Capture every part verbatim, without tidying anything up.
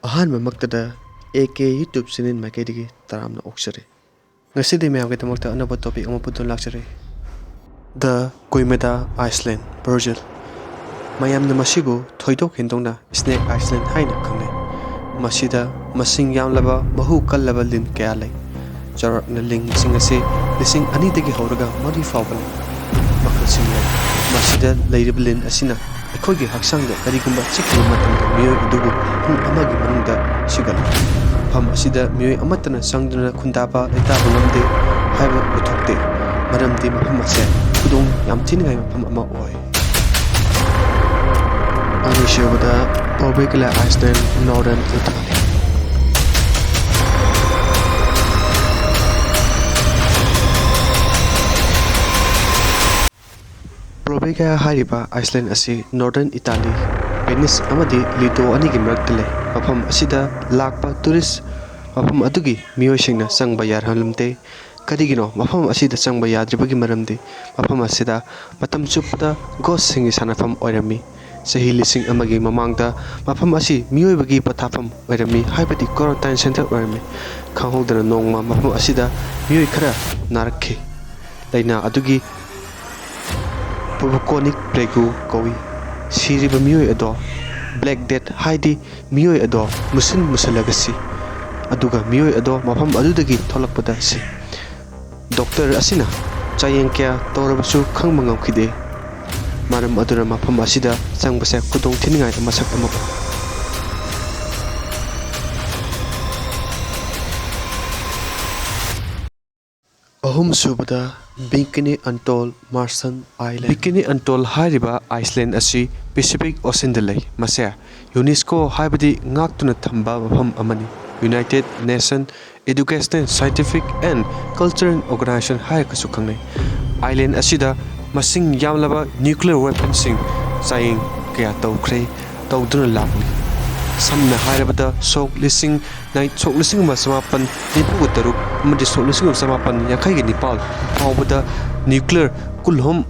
ꯑꯍꯥꯟꯕꯃꯛꯇꯗ A K YouTube channel ꯃꯥꯏꯀꯩꯗꯒꯤ ꯇꯔꯥꯝꯅ ꯑꯣꯛꯆꯔꯤ꯫ ꯉꯁꯤꯗꯤ ꯃꯌꯥꯝꯒꯤꯗꯃꯛꯇ ꯑꯅꯧꯕ topic ꯑꯃ ꯄꯨꯗꯨꯅ ꯂꯥꯛꯆꯔꯤ꯫ The Koimada Island, Brazil꯫ ꯃꯌꯥꯝꯅ ꯃꯁꯤꯕꯨ ꯊꯣꯏꯗꯣꯛ ꯍꯦꯟꯗꯣꯛꯅ Snake Island ꯍꯥꯏꯅ ꯈꯪꯅꯩ꯫ ꯃꯁꯤꯗ ꯃꯁꯤꯡ ꯌꯥꯝꯂꯕ ꯃꯍꯨ ꯀꯜꯂꯕ ꯂꯤꯟ ꯀꯌꯥ ꯂꯩ꯫ ꯆꯥꯎꯔꯥꯛꯅ ꯂꯤꯟꯁꯤꯡ ꯑꯁꯤ ꯂꯤꯁꯤꯡ ꯑꯅꯤꯗꯒꯤ ꯍꯧꯔꯒ ꯃꯔꯤ ꯐꯥꯎꯕ ꯂꯩ꯫ ꯃꯈꯜꯁꯤꯡ ꯂꯩ꯫ ꯃꯁꯤꯗ ꯂꯩꯔꯤꯕ ꯂꯤꯟ ꯑꯁꯤꯅ ꯑꯩꯈꯣꯏꯒꯤ ꯍꯛꯆꯥꯡꯗ ꯀꯔꯤꯒꯨꯝꯕ ꯆꯤꯛꯈꯤꯕ ꯃꯇꯝꯗ ꯃꯤꯑꯣꯏ ꯑꯗꯨꯕꯨ ꯄꯨꯡ ꯑꯃꯒꯤ ꯃꯅꯨꯡꯗ ꯁꯤꯒꯠꯂꯤ꯫ ꯃꯐꯝ ꯑꯁꯤꯗ ꯃꯤꯑꯣꯏ ꯑꯃꯠꯇꯅ ꯆꯪꯗꯨꯅ ꯈꯨꯟꯗꯥꯕ ꯂꯩꯇꯥꯕ ꯉꯝꯗꯦ ꯍꯥꯏꯕ ꯎꯊꯣꯛꯇꯦ, ꯃꯔꯝꯗꯤ ꯃꯐꯝ ꯑꯁꯦ ꯈꯨꯗꯣꯡ ꯌꯥꯝ ꯊꯤꯅꯤꯡꯉꯥꯏ ꯃꯐꯝ ꯑꯃ ꯑꯣꯏ꯫ ꯑꯅꯤꯁꯨꯕꯗ Poveglia Island, Northern Italy꯫ Poveglia ꯍꯥꯏꯔꯤꯕ island ꯑꯁꯤ Northern Italy, Venice ꯑꯃꯗꯤ Lido ꯑꯅꯤꯒꯤ ꯃꯔꯛꯇ ꯂꯩ꯫ ꯃꯐꯝ ꯑꯁꯤꯗ ꯂꯥꯛꯄ tourist ꯃꯐꯝ ꯑꯗꯨꯒꯤ ꯃꯤꯑꯣꯏꯁꯤꯡꯅ ꯆꯪꯕ ꯌꯥꯍꯜꯂꯝꯗꯦ꯫ ꯀꯔꯤꯒꯤꯅꯣ ꯃꯐꯝ ꯑꯁꯤꯗ ꯆꯪꯕ ꯌꯥꯗ꯭ꯔꯤꯕꯒꯤ ꯃꯔꯝꯗꯤ, ꯃꯐꯝ ꯑꯁꯤꯗ ꯃꯇꯝ ꯆꯨꯞꯄꯗ ghost ꯁꯤꯡꯒꯤ ꯁꯥꯟꯅꯐꯝ ꯑꯣꯏꯔꯝꯃꯤ꯫ ꯆꯍꯤ ꯂꯤꯁꯤꯡ ꯑꯃꯒꯤ ꯃꯃꯥꯡꯗ ꯃꯐꯝ ꯑꯁꯤ ꯃꯤꯑꯣꯏꯕꯒꯤ ꯄꯣꯊꯥꯐꯝ ꯑꯣꯏꯔꯝꯃꯤ, ꯍꯥꯏꯕꯗꯤ quarantine center ꯑꯣꯏꯔꯝꯃꯤ꯫ ꯈꯪꯍꯧꯗꯅ ꯅꯣꯡꯃ ꯃꯐꯝ ꯑꯁꯤꯗ ꯃꯤꯑꯣꯏ ꯈꯔ ꯅꯥꯔꯛꯈꯤ꯫ ꯂꯥꯏꯅꯥ ꯑꯗꯨꯒꯤ Bubonic Plague ꯀꯧꯏ꯫ ꯁꯤꯔꯤꯕ ꯃꯤꯑꯣꯏ ꯑꯗꯣ Black Death, ꯍꯥꯏꯗꯤ ꯃꯤꯑꯣꯏ ꯑꯗꯣ ꯃꯨꯁꯤꯟ ꯃꯨꯁꯤꯜꯂꯒ ꯁꯤ꯫ ꯑꯗꯨꯒ ꯃꯤꯑꯣꯏ ꯑꯗꯣ ꯃꯐꯝ ꯑꯗꯨꯗꯒꯤ ꯊꯣꯛꯂꯛꯄꯗ ꯁꯤ꯫ Doctor ꯑꯁꯤꯅ ꯆꯥꯌꯦꯡ ꯀꯌꯥ ꯇꯧꯔꯕꯁꯨ ꯈꯪꯕ ꯉꯝꯈꯤꯗꯦ꯫ ꯃꯔꯝ ꯑꯗꯨꯅ ꯃꯐꯝ ꯑꯁꯤꯗ ꯆꯪꯕꯁꯦ ꯈꯨꯗꯣꯡ ꯊꯤꯅꯤꯡꯉꯥꯏ ꯃꯁꯛ ꯑꯃ ꯑꯣꯏ꯫ ꯑꯍꯨꯝꯁꯨꯕꯗ Bikini Atoll, Marshall Island꯫ Bikini Atoll ꯍꯥꯏꯔꯤꯕ island ꯑꯁꯤ Pacific Oceanꯗ ꯂꯩ꯫ ꯃꯁꯦ UNESCO ꯍꯥꯏꯕꯗꯤ ꯉꯥꯛꯇꯨꯅ ꯊꯝꯕ ꯃꯐꯝ ꯑꯃꯅꯤ꯫ United Nations Educational, Scientific and Cultural Organization ꯍꯥꯏꯔꯒꯁꯨ ꯈꯪꯅꯩ꯫ Island ꯑꯁꯤꯗ ꯃꯁꯤꯡ ꯌꯥꯝꯂꯕ nuclear weaponꯁꯤꯡ ꯆꯥꯌꯦꯡ ꯀꯌꯥ ꯇꯧꯈ꯭ꯔꯦ, ꯇꯧꯗꯨꯅ ꯂꯥꯛꯂꯤ꯫ ꯁꯝꯅ ꯍꯥꯏꯔꯕꯗ, ꯁꯣꯛ ꯂꯤꯁꯤꯡ, ꯁꯣꯛ ꯂꯤꯁꯤꯡ ꯑꯃ ꯆꯃꯥꯄꯟ ꯅꯤꯐꯨꯒ ꯇꯔꯨꯛ ꯑꯃꯗꯤ ꯁꯣꯛ ꯂꯤꯁꯤꯡ ꯑꯃ ꯆꯃꯥꯄꯟ ꯌꯥꯡꯈꯩꯒ ꯅꯤꯄꯥꯜ ꯐꯥꯎꯕꯗ nuclear ꯀꯨꯟꯍꯨꯝ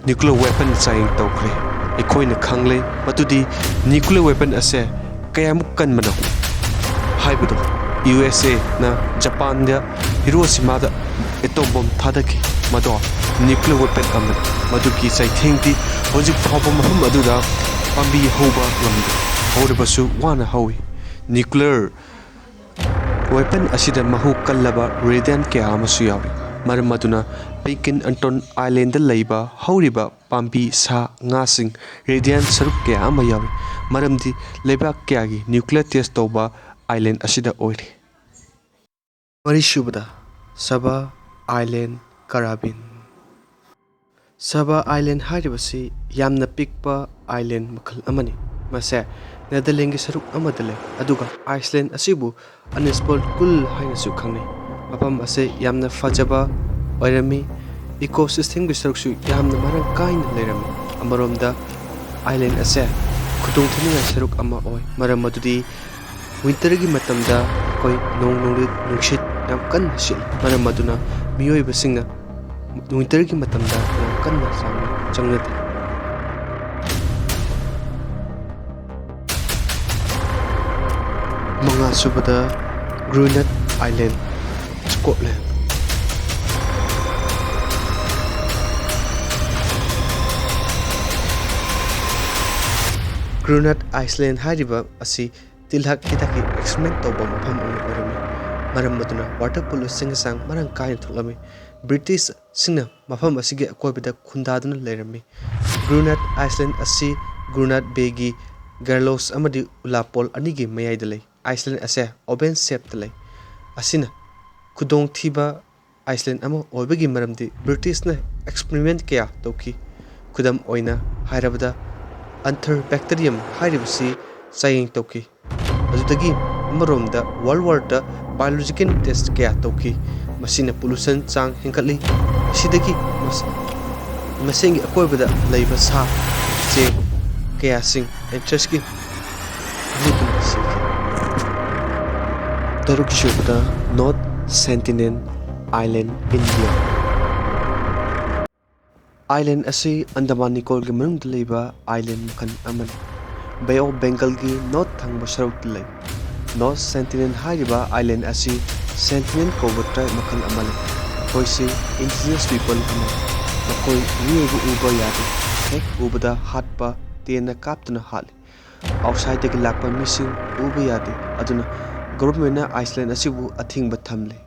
nuclear weapon ꯆꯥꯌꯦꯡ ꯇꯧꯈ꯭ꯔꯦ꯫ ꯑꯩꯈꯣꯏꯅ ꯈꯪꯂꯦ ꯃꯗꯨꯗꯤ nuclear weapon ꯑꯁꯦ ꯀꯌꯥꯃꯨꯛ ꯀꯟꯕꯅꯣ ꯍꯥꯏꯕꯗꯣ꯫ ꯌꯨ ꯑꯦꯁ ꯑꯦꯅ ꯖꯄꯥꯟꯗ ꯍꯤꯔꯣꯁꯤꯃꯥꯗ ꯑꯦꯇꯣꯝ ꯕꯣꯝ ꯊꯥꯗꯈꯤ꯫ ꯃꯗꯣ ꯅ꯭ꯌꯨꯀ꯭ꯂꯤꯌꯔ ꯋꯦꯄꯟ ꯑꯃꯅꯤ꯫ ꯃꯗꯨꯒꯤ ꯆꯩꯊꯦꯡꯗꯤ ꯍꯧꯖꯤꯛ ꯐꯥꯎꯕ ꯃꯐꯝ ꯑꯗꯨꯗ ꯄꯥꯝꯕꯤ ꯍꯧꯕ ꯉꯝꯗꯦ꯫ ꯍꯧꯔꯕꯁꯨ ꯋꯥꯅ ꯍꯧꯏ꯫ ꯅ꯭ꯌꯨꯀ꯭ꯂꯤꯌꯔ ꯋꯦꯄꯟ ꯑꯁꯤꯗ ꯃꯍꯨ ꯀꯜꯂꯕ ꯔꯦꯗꯤꯌꯟ ꯀꯌꯥ ꯑꯃꯁꯨ ꯌꯥꯎꯏ꯫ ꯃꯔꯝ ꯑꯗꯨꯅ ꯄꯤꯡꯀꯤꯟ ꯑꯟꯇꯣꯟ ꯑꯥꯏꯂꯦꯟꯗ ꯂꯩꯕ ꯍꯧꯔꯤꯕ ꯄꯥꯝꯕꯤ, ꯁꯥ, ꯉꯥꯁꯤꯡ ꯔꯦꯗꯤꯌꯟ ꯁꯔꯨꯛ ꯀꯌꯥ ꯑꯃ ꯌꯥꯎꯏ꯫ ꯃꯔꯝꯗꯤ ꯂꯩꯕꯥꯛ ꯀꯌꯥꯒꯤ ꯅ꯭ꯌꯨꯀ꯭ꯂꯤꯌꯔ ꯇꯦꯁ ꯇꯧꯕ ꯑꯥꯏꯂꯦꯟ ꯑꯁꯤꯗ ꯑꯣꯏꯔꯤ꯫ ꯃꯔꯤꯁꯨꯕꯗ, ꯁꯕꯥ ꯑꯥꯏꯂꯦꯟ ꯀꯔꯥꯕꯤꯟ꯫ ꯁꯕꯥ ꯑꯥꯏꯂꯦꯟ ꯍꯥꯏꯔꯤꯕꯁꯤ ꯌꯥꯝꯅ ꯄꯤꯛꯄ ꯑꯥꯏꯂꯦꯟ ꯃꯈꯜ ꯑꯃꯅꯤ꯫ ꯃꯁꯦ ꯅꯦꯗꯔꯂꯦꯟꯒꯤ ꯁꯔꯨꯛ ꯑꯃꯗ ꯂꯩ, ꯑꯗꯨꯒ ꯑꯥꯏꯁꯂꯦꯟ ꯑꯁꯤꯕꯨ ꯑꯅꯤꯁꯄꯣꯜ ꯀꯨꯜ ꯍꯥꯏꯅꯁꯨ ꯈꯪꯅꯩ꯫ ꯃꯐꯝ ꯑꯁꯤ ꯌꯥꯝꯅ ꯐꯖꯕ ꯑꯣꯏꯔꯝꯃꯤ꯫ ꯏꯀꯣ ꯁꯤꯁꯇꯦꯝꯒꯤ ꯁꯔꯨꯛꯁꯨ ꯌꯥꯝꯅ ꯃꯔꯥꯡ ꯀꯥꯏꯅ ꯂꯩꯔꯝꯃꯤ꯫ ꯑꯃꯔꯣꯝꯗ ꯑꯥꯏꯂꯦꯟ ꯑꯁꯦ ꯈꯨꯗꯣꯡꯊꯤꯅꯤꯡꯉꯥꯏ ꯁꯔꯨꯛ ꯑꯃ ꯑꯣꯏ, ꯃꯔꯝ ꯑꯗꯨꯗꯤ ꯋꯤꯟꯇꯔꯒꯤ ꯃꯇꯝꯗ ꯑꯩꯈꯣꯏ ꯅꯣꯡ ꯅꯨꯡꯂꯤꯠ ꯅꯨꯡꯁꯤꯠ ꯌꯥꯝ ꯀꯟꯅ ꯁꯤꯠꯂꯤ, ꯃꯔꯝ ꯑꯗꯨꯅ ꯃꯤꯑꯣꯏꯕꯁꯤꯡꯅ ꯋꯤꯟꯇꯔꯒꯤ ꯃꯇꯝꯗ ꯌꯥꯝ ꯀꯟꯅ ꯆꯥꯡꯅ ꯆꯪꯅꯗꯦ꯫ ꯃꯉꯥꯁꯨꯕꯗ, ꯒ꯭ꯔꯨꯅꯠ ꯑꯥꯏꯂꯦꯟ, ꯁ꯭ꯀꯣꯠꯂꯦꯟ꯫ ꯒ꯭ꯔꯨꯅꯠ ꯑꯥꯏꯁꯂꯦꯟ ꯍꯥꯏꯔꯤꯕ ꯑꯁꯤ ꯇꯤꯜꯍꯥꯠ ꯍꯤꯗꯥꯛꯀꯤ ꯑꯦꯛꯁꯄꯔꯤꯃꯦꯟ ꯇꯧꯕ ꯃꯐꯝ ꯑꯃ ꯑꯣꯏꯔꯝꯃꯤ꯫ ꯃꯔꯝ ꯑꯗꯨꯅ ꯋꯥꯇꯔ ꯄꯣꯂꯨꯁꯟꯒꯤ ꯆꯥꯡ ꯃꯔꯥꯡ ꯀꯥꯏꯅ ꯊꯣꯛꯂꯝꯃꯤ꯫ ꯕ꯭ꯔꯤꯇꯤꯁꯁꯤꯡꯅ ꯃꯐꯝ ꯑꯁꯤꯒꯤ ꯑꯀꯣꯏꯕꯗ ꯈꯨꯟꯗꯥꯗꯨꯅ ꯂꯩꯔꯝꯃꯤ꯫ ꯒ꯭ꯔꯨꯅꯠ ꯑꯥꯏꯁꯂꯦꯟ ꯑꯁꯤ ꯒ꯭ꯔꯨꯅꯠ ꯕꯦꯒꯤ ꯒꯥꯔꯂꯣꯁ ꯑꯃꯗꯤ ꯎꯂꯥꯄꯣꯜ ꯑꯅꯤꯒꯤ ꯃꯌꯥꯏꯗ ꯂꯩ꯫ ꯑꯥꯏꯁꯂꯦꯟ ꯑꯁꯦ ꯑꯣꯚꯦꯟ ꯁꯦꯞꯇ ꯂꯩ꯫ ꯑꯁꯤꯅ ꯈꯨꯗꯣꯡꯊꯤꯕ ꯑꯥꯏꯁꯂꯦꯟ ꯑꯃ ꯑꯣꯏꯕꯒꯤ ꯃꯔꯝꯗꯤ ꯕ꯭ꯔꯤꯇꯤꯁꯅ ꯑꯦꯛꯁꯄꯔꯤꯃꯦꯟ ꯀꯌꯥ ꯇꯧꯈꯤ꯫ ꯈꯨꯗꯝ ꯑꯣꯏꯅ ꯍꯥꯏꯔꯕꯗ, ꯑꯟꯊꯔꯕꯦꯛꯇꯔꯤꯌꯝ ꯍꯥꯏꯔꯤꯕꯁꯤ ꯆꯥꯌꯦꯡ ꯇꯧꯈꯤ꯫ ꯑꯗꯨꯗꯒꯤ ꯑꯃꯔꯣꯝꯗ ꯋꯥꯔꯜ ꯋꯥꯔꯗ ꯕꯥꯏꯑꯣꯂꯣꯖꯤꯀꯦꯜ ꯇꯦꯁ ꯀꯌꯥ ꯇꯧꯈꯤ꯫ ꯃꯁꯤꯅ ꯄꯣꯂꯨꯁꯟ ꯆꯥꯡ ꯍꯦꯟꯒꯠꯂꯤ꯫ ꯃꯁꯤꯗꯒꯤ ꯃꯁ-, ꯃꯁꯦꯟꯒꯤ ꯑꯀꯣꯏꯕꯗ ꯂꯩꯕ ꯁꯥ ꯎꯆꯦꯛ ꯀꯌꯥꯁꯤꯡ ꯑꯦꯟꯊ꯭ꯔꯦꯁꯀꯤ ꯃꯤꯗꯨꯅ ꯁꯤꯈꯤ꯫ ꯇꯔꯨꯛꯁꯨꯕꯗ, ꯅꯣꯔꯠ ꯁꯦꯟꯇꯤꯅꯦꯜ ꯑꯥꯏꯂꯦꯟ, ꯏꯟꯗꯤꯌꯥ꯫ ꯑꯥꯏꯂꯦꯟ ꯑꯁꯤ ꯑꯟꯗꯃꯥꯟ ꯅꯤꯀꯣꯜꯒꯤ ꯃꯅꯨꯡꯗ ꯂꯩꯕ ꯑꯥꯏꯂꯦꯟ ꯃꯈꯜ ꯑꯃꯅꯤ꯫ Bay of Bengalꯒꯤ north ꯊꯪꯕ ꯁꯔꯨꯛꯇ ꯂꯩ꯫ North Sentinel ꯍꯥꯏꯔꯤꯕ island ꯑꯁꯤ Sentinel ꯀꯧꯕ tribe ꯃꯈꯜ ꯑꯃ ꯂꯩ꯫ ꯃꯈꯣꯏꯁꯤ indigenous people ꯑꯃꯅꯤ꯫ ꯃꯈꯣꯏ ꯃꯤꯑꯣꯏꯕ ꯎꯕ ꯌꯥꯗꯦ꯫ ꯍꯦꯛ ꯎꯕꯗ ꯍꯥꯠꯄ, ꯇꯦꯟꯅ ꯀꯥꯞꯇꯨꯅ ꯍꯥꯠꯂꯤ꯫ Outsideꯗꯒꯤ ꯂꯥꯛꯄ ꯃꯤꯁꯤꯡ ꯎꯕ ꯌꯥꯗꯦ꯫ ꯑꯗꯨꯅ governmentꯅ island ꯑꯁꯤꯕꯨ ꯑꯊꯤꯡꯕ ꯊꯝꯂꯤ꯫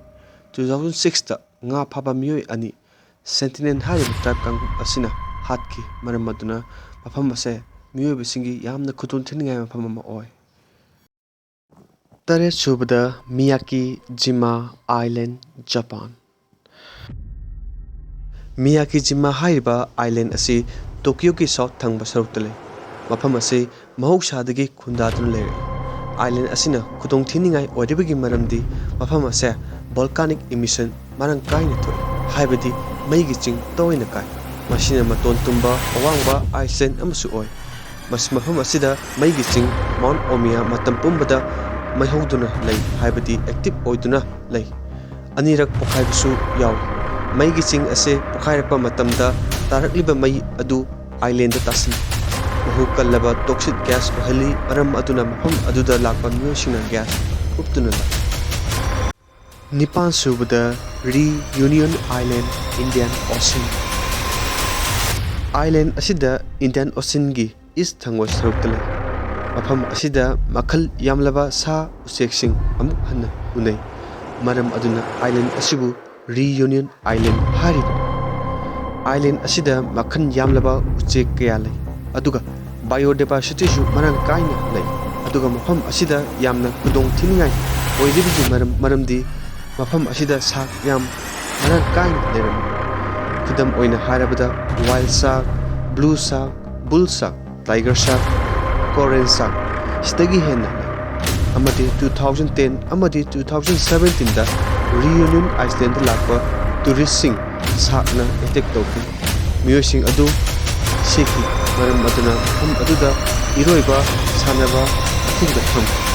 Two thousand sixꯇ ꯉꯥ ꯐꯥꯕ ꯃꯤꯑꯣꯏ ꯑꯅꯤ Sentinel ꯍꯥꯏꯔꯤꯕ tribe ꯀꯥꯡꯂꯨꯞ ꯑꯁꯤꯅ ꯍꯥꯠꯈꯤ꯫ ꯃꯔꯝ ꯑꯗꯨꯅ ꯃꯐꯝ ꯑꯁꯦ ꯃꯤꯑꯣꯏꯕꯁꯤꯡꯒꯤ ꯌꯥꯝꯅ ꯈꯨꯗꯣꯡ ꯊꯤꯅꯤꯡꯉꯥꯏ ꯃꯐꯝ ꯑꯃ ꯑꯣꯏ꯫ ꯇꯔꯦꯠ ꯁꯨꯕꯗ Miyakijima Island, Japan꯫ Miyakijima ꯍꯥꯏꯔꯤꯕ island ꯑꯁꯤ Tokyoꯒꯤ south ꯊꯪꯕ ꯁꯔꯨꯛꯇ ꯂꯩ꯫ ꯃꯐꯝ ꯑꯁꯤ ꯃꯍꯧꯁꯥꯗꯒꯤ ꯈꯨꯟꯗꯥꯗꯨꯅ ꯂꯩꯔꯛꯏ꯫ Island ꯑꯁꯤꯅ ꯈꯨꯗꯣꯡ ꯊꯤꯅꯤꯡꯉꯥꯏ ꯑꯣꯏꯔꯤꯕꯒꯤ ꯃꯔꯝꯗꯤ ꯃꯐꯝ ꯑꯁꯦ volcanic emission ꯃꯔꯥꯡ ꯀꯥꯏꯅ ꯊꯣꯛꯏ, ꯍꯥꯏꯕꯗꯤ ꯃꯩꯒꯤ ꯆꯤꯡ ꯇꯣꯏꯅ ꯀꯥꯏ꯫ ꯃꯁꯤꯅ ꯃꯇꯣꯟ ꯇꯨꯝꯕ ꯑꯋꯥꯡꯕ island ꯑꯃꯁꯨ ꯑꯣꯏ꯫ ꯃꯁꯤ, ꯃꯐꯝ ꯑꯁꯤꯗ ꯃꯩꯒꯤ ꯆꯤꯡ Mount Omiya ꯃꯇꯝ ꯄꯨꯝꯕꯗ ꯃꯩꯍꯧꯗꯨꯅ ꯂꯩ, ꯍꯥꯏꯕꯗꯤ active ꯑꯣꯏꯗꯨꯅ ꯂꯩ꯫ ꯑꯅꯤꯔꯛ ꯄꯣꯈꯥꯏꯕꯁꯨ ꯌꯥꯎꯏ꯫ ꯃꯩꯒꯤ ꯆꯤꯡ ꯑꯁꯤ ꯄꯣꯈꯥꯏꯔꯛꯄ ꯃꯇꯝꯗ ꯇꯥꯔꯛꯂꯤꯕ ꯃꯩ ꯑꯗꯨ islandꯗ ꯇꯥꯁꯤꯜꯂꯤ꯫ ꯃꯍꯨ ꯀꯜꯂꯕ toxic gas ꯑꯣꯏꯍꯜꯂꯤ, ꯃꯔꯝ ꯑꯗꯨꯅ ꯃꯐꯝ ꯑꯗꯨꯗ ꯂꯥꯛꯄ ꯃꯤꯑꯣꯏꯁꯤꯡꯅ gas ꯎꯞꯇꯨꯅ ꯂꯥꯛꯏ꯫ ꯅꯤꯄꯥꯟ ꯁꯨꯕꯗ Reunion Island, Indian Ocean꯫ Island ꯑꯁꯤꯗ Indian Oceanꯒꯤ east ꯊꯪꯕ ꯁꯔꯨꯛꯇ ꯂꯩ꯫ ꯃꯐꯝ ꯑꯁꯤꯗ ꯃꯈꯜ ꯌꯥꯝꯂꯕ ꯁꯥ ꯎꯆꯦꯛꯁꯤꯡ ꯑꯃꯨꯛ ꯍꯟꯅ ꯎꯅꯩ꯫ ꯃꯔꯝ ꯑꯗꯨꯅ island ꯑꯁꯤꯕꯨ Reunion Island ꯍꯥꯏꯔꯤꯕꯅꯤ꯫ Island ꯑꯁꯤꯗ ꯃꯈꯜ ꯌꯥꯝꯂꯕ ꯎꯆꯦꯛ ꯀꯌꯥ ꯂꯩ, ꯑꯗꯨꯒ biodiversityꯁꯨ ꯃꯔꯥꯡ ꯀꯥꯏꯅ ꯂꯩ꯫ ꯑꯗꯨꯒ ꯃꯐꯝ ꯑꯁꯤꯗ ꯌꯥꯝꯅ ꯈꯨꯗꯣꯡ ꯊꯤꯅꯤꯡꯉꯥꯏ ꯑꯣꯏꯔꯤꯕꯒꯤ ꯃꯔꯝ, ꯃꯔꯝꯗꯤ ꯃꯐꯝ ꯑꯁꯤꯗ shark ꯌꯥꯝ ꯃꯔꯥꯡ ꯀꯥꯏꯅ ꯂꯩꯔꯝꯃꯤ꯫ ꯈꯨꯗꯝ ꯑꯣꯏꯅ ꯍꯥꯏꯔꯕꯗ, whale shark, blue shark, bull shark, tiger shark, coral shark ꯁꯤꯗꯒꯤ ꯍꯦꯟꯅ ꯂꯩ꯫ ꯑꯃꯗꯤ two thousand ten ꯑꯃꯗꯤ two thousand seventeenꯗ Reunion Islandꯗ ꯂꯥꯛꯄ touristꯁꯤꯡ sharkꯅ attack ꯇꯧꯈꯤ꯫ ꯃꯤꯑꯣꯏꯁꯤꯡ ꯑꯗꯨ ꯁꯤꯈꯤ꯫ ꯃꯔꯝ ꯑꯗꯨꯅ ꯃꯐꯝ ꯑꯗꯨꯗ ꯏꯔꯣꯏꯕ, ꯁꯥꯟꯅꯕ ꯑꯊꯤꯡꯕ ꯊꯝꯈꯤ꯫